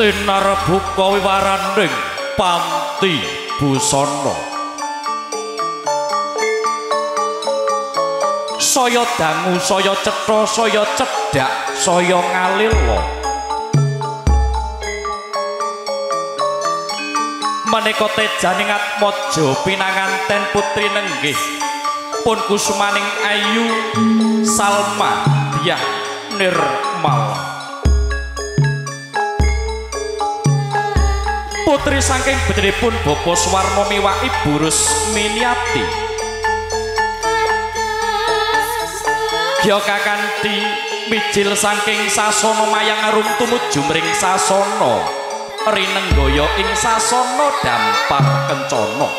Tinarbuka wiwaraning panti busana. Saya dangu, saya cetha, saya cedhak, saya ngalila. Menika tejaning Atmaja pinanganten putri nenggih pun kusumaning ayu Salma Dyah Nirmala. Putri saking beneripun Bapak Suwarno miwah Ibu Rusminiati. Gya kakanthi mijil saking sasana mayang arum tumuju mring sasana rinenggaya ing sasana dampar kencana.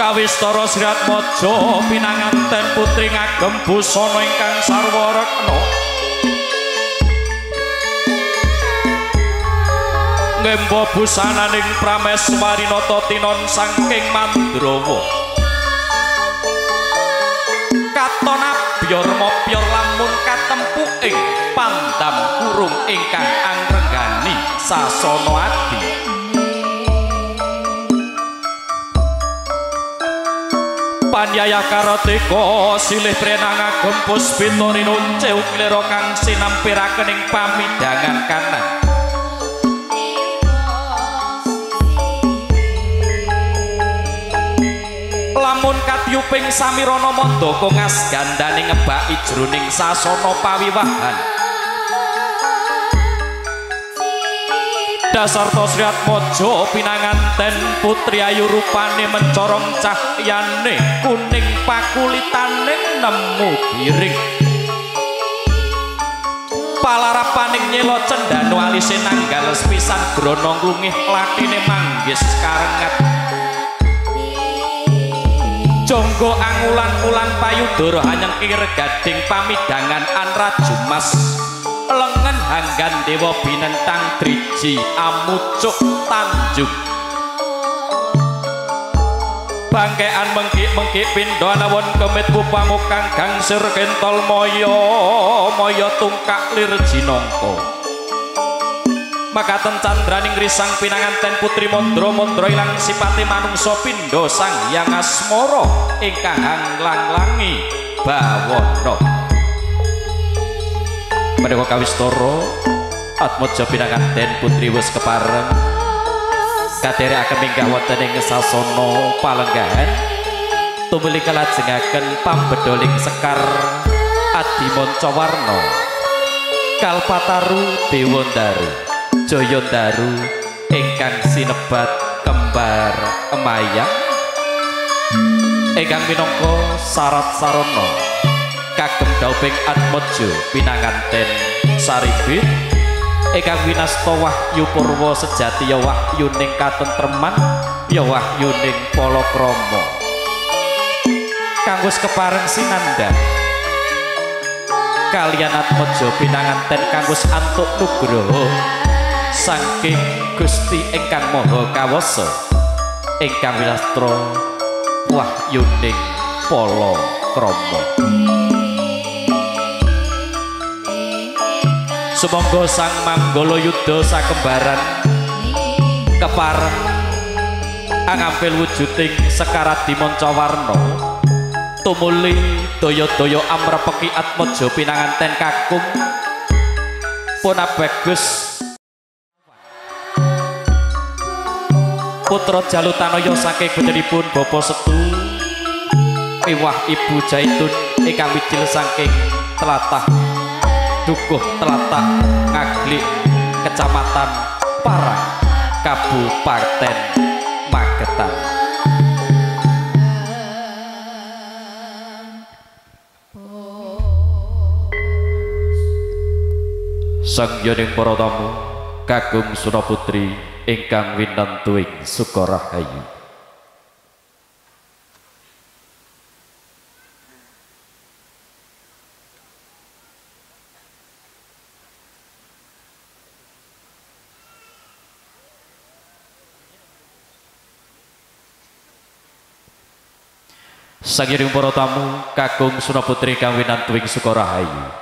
Kawistara Sri Atmaja pinanganten putri ngagem busana ingkang sarwa rekna. Ngemba busananing prameswari nata tinon saking Mandrawa. Katon abyor mopyor lamun katempu ing pandam kurung ingkang angrenggani sasana adi. Panyaya karateka silih prenang agem puspita rinunce uklira kang sinampiraken ing pamidangan kanan. Lamun katyuping samirana mandaka ngasgandane ngebaki jroning sasana pawiwahan. Dasarta Sri Atmaja pinanganten putri ayu rupane mencorong cahyane kuning pakulitane nemu giring. Palarapaning nyela cendana alise nanggal sepisan grana nglungih latine manggis karengat. Jangga angulan-ulan payudara hanyengkir gading pamidangan anrajumas. Lengen hanggan dewa binentang driji amucuk tanjung. Bangkean mengkik-mengkik pindha nawon kemit kupangu kang gangsir kentol moyo moyo tungkak lir jinangka. Makaten candraning risang pinanganten putri mandra mandra ilang sipate manungsa pindha Sang Hyang Asmara ingkang hanglang-langi bawana. Menika kawistara Atmaja pinanganten putri wis kepareng kaderekaken minggah wonten ing sasana palenggahan tumuli kalajengaken pambedholing sekar Adimancawarna Kalpataru Dewandaru Jayandaru ingkang sinebat kembar emayang ingkang minangka syarat sarana kagem dauping Atmaja pinanganten saribit ingkang winasta wahyu purwa sejati ya wahyuning katentreman ya wahyuning palakrama kang wis kepareng sinandhang kaliyan Atmaja pinanganten kang wis antuk nugroho saking Gusti ingkang Maha Kawasa ingkang winastra wahyuning palakrama. Sumangga Sang Manggala Yuda sakembaran kepareng angampil wujuding sekar Adimancawarna tumuli daya-daya amrepeki Atmaja pinanganten kakung pun abagus putra Jalutanaya saking beneripun Bapa Setu miwah Ibu Jaitun ingkang mijil saking tlatah Dukuh Tlatah Ngaglik Kecamatan Parang Kabupaten Magetan. Sangyaning para tamu kagum Suna Putri ingkang winentuing Sukarahayu. Sagiring para tamu kakung Suna Putri kang winantu ing Sukorahayu.